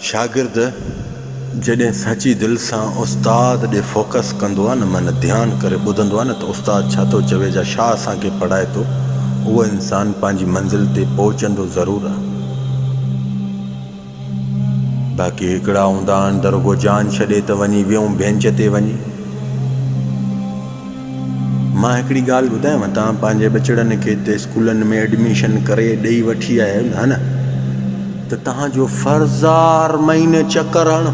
شاگرد جڏهن سچي دل سان استاد ڏي فوڪس ڪندو آ نه معنيٰ ڌيان ڪري ٻڌندو آ نه ته استاد ڇا ٿو چوي جا شاهه اسان کي پڙهائي ٿو اهو انسان پنهنجي منزل تي پهچندو ضرور آ. باقي هڪڙا هوندا آهن ته رڳو جان ڇڏي ته وڃي ويهون بينچ تي وڃي. مان هڪڙي ڳالهه ٻڌايانو توهان پنهنجي ٻچڙن کي هتي اسڪولن ۾ ايڊميشن ڪري ڏئي وٺي آيا آهيو نه ها نه ته توهان جو فرض آ هر مهيني چڪر هڻ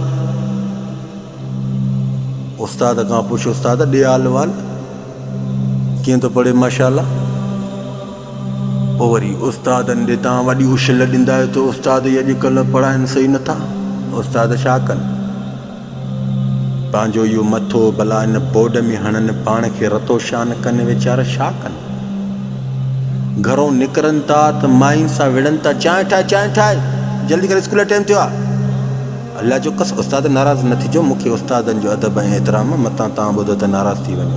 استاد کان پڇ استاد ڏي حال احوال ڪيئن ٿو پڙهي ماشاءالله. پوء وري استادن ڏي توهان وڏي اڇل ڏيندا آهيو ته استاد ئي اڄڪلهه پڙهائن صحيح نٿا. استاد ڇا ڪن؟ پنهنجو اهو مٿو ڀلا ان بورڊ ۾ هڻن، پاڻ کي رتو شان ڪن ويچارا ڇا ڪن؟ گهرئون نڪرن ٿا ته ماين سان وڙهن ٿا، چانهه ٺاهه، چانهه ٺاهه، جلدي ڪر اسڪول جو ٽيم ٿيو آهي. الله جو قسم استاد ناراض نه ٿجو مون کي استادن جو ادب ۽ احترام آ متان توهان ٻڌو ته ناراض ٿي وڃو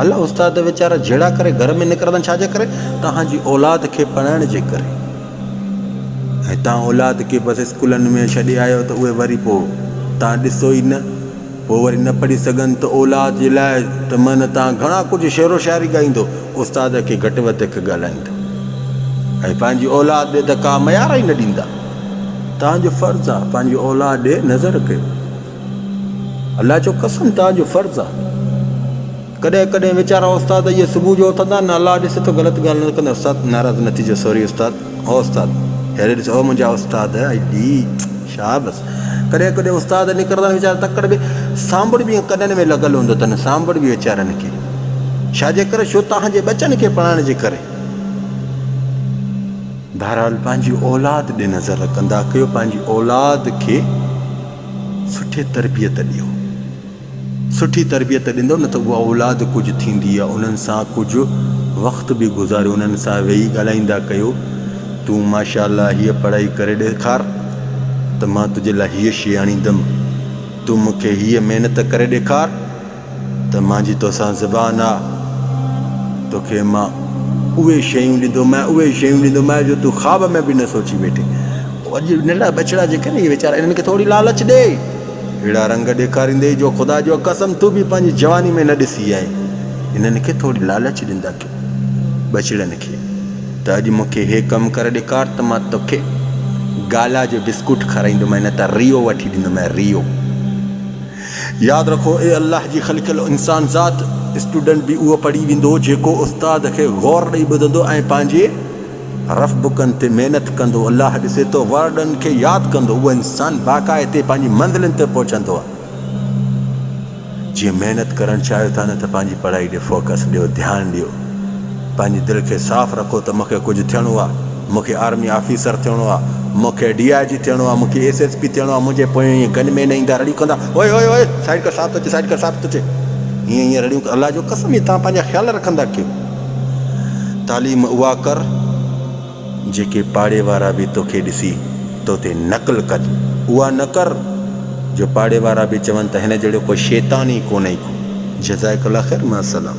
الله استاد ويچارا جهيڙا ڪري گهر ۾ نڪرندا ڇا جي ڪري توهان جي اولاد کي پڙهائڻ جي ڪري ۽ توهان اولاد کي بس اسڪولن ۾ ڇڏي آيو ته اهي وري پوء توهان ڏسو ئي نه پوء وري نه پڙهي سگهن ته اولاد جي لاء ته من توهان گهڻا ڪجهه شعر و شاعري ڳائيندو استاد کي گهٽ وڌيڪ ڳالهائيندو ۽ پنهنجي اولاد ڏي ته ڪا ميار ئي نه ڏيندا. توهان جو فرض آ پنهنجي اولاد ڏي نظر ڪيو. الله جو قسم توهان جو فرض آ. ڪڏهن ڪڏهن ويچارا استاد اهي صبح جو اٿندا آهن الله ڏسي ٿو غلط ڳالهه نه ڪندا استاد ناراض نه ٿيجو سوري استاد او استاد هيڏي ڏس او منهنجا استاد اڙي شابس ڪڏهن ڪڏهن استاد نڪرندا آهن ويچارا تڪڙ ۾ سانبڙ به ڪنن ۾ لڳل هوندو اٿن سانبڙ به ويچارن کي ڇا جي ڪري ڇو توهان جي ٻچن کي پڙهائڻ جي ڪري. بهرحال پنهنجي اولاد ڏي نظر رکندا ڪيو پنهنجي اولاد کي سٺي تربيت ڏيو سٺي تربيت ڏيندو نه ته اها اولاد ڪجهه ٿيندي آهي انهن سان ڪجهه وقت به گذاريو انهن سان ويهي ڳالهائيندا ڪيو تون ماشاء الله هيء پڙهائي ڪري ڏيکار ته مان تنهنجي لاء هيء شيء آڻيندم تون مون کي هيء محنت ڪري ڏيکار ته مانجي توسان زبان آ، توکي مان اهي شيون ڏيندومانء، اهي شيون ڏيندومانء جو تون خواب ۾ به نه سوچي ويٺين. اڄ ننڍڙا ٻچڙا جيڪي آهن اهي ويچارا انهن کي ٿوري لالچ ڏي، اهڙا رنگ ڏيکاريندئي جو خدا جو قسم تون به پنهنجي جواني ۾ نه ڏسي آئين. انهن کي ٿوري لالچ ڏيندا ڪيو ٻچڙن کي ته اڄ مون کي هي ڪم ڪري ڏيکار ته مان توکي گالا جو بسڪوٽ کارائيندومانء نه ته ريو وٺي ڏيندومانء ريو. ياد رکو اي الله جي خلقيل انسان ذات اسٽوڊنٽ به اهو پڙهي ويندو جيڪو استاد کي غور ڏئي ٻڌندو ۽ پنهنجي رف بڪن تي محنت ڪندو الله ڏسي ٿو ورڊن کي ياد ڪندو اهو انسان باقاعدي پنهنجي منزلن تي پهچندو آهي جيئن محنت ڪرڻ چاهيو ٿا نه ته پنهنجي پڙهائي ڏي فوڪس ڏيو ڌيان ڏيو پنهنجي دل کي صاف رکو ته مون کي ڪجهه ٿيڻو آهي مون کي آرمي آفيسر ٿيڻو آ، مون کي ڊي I جي ٿيڻو آ، مون کي ايس ايس پي ٿيڻو آ، منهنجي پويان ائين گن مين ايندا رڙيون ڪندا، اوئي اوئي اوئي سائيڊ ڪر صاحب ٿو اچي سائيڊ ڪر صاحب ٿو اچي ائين ائين رڙيون الله جو قسم ائين توهان پنهنجا خيال رکندا ڪيو. تعليم اها ڪر جيڪي پاڙي وارا به توکي ڏسي توتي نقل ڪن، اها نه ڪر جو پاڙي وارا به چون ته هن جهڙو ڪو شيطان ئي ڪونهي ڪو. جزاڪ الله خير مع السلام.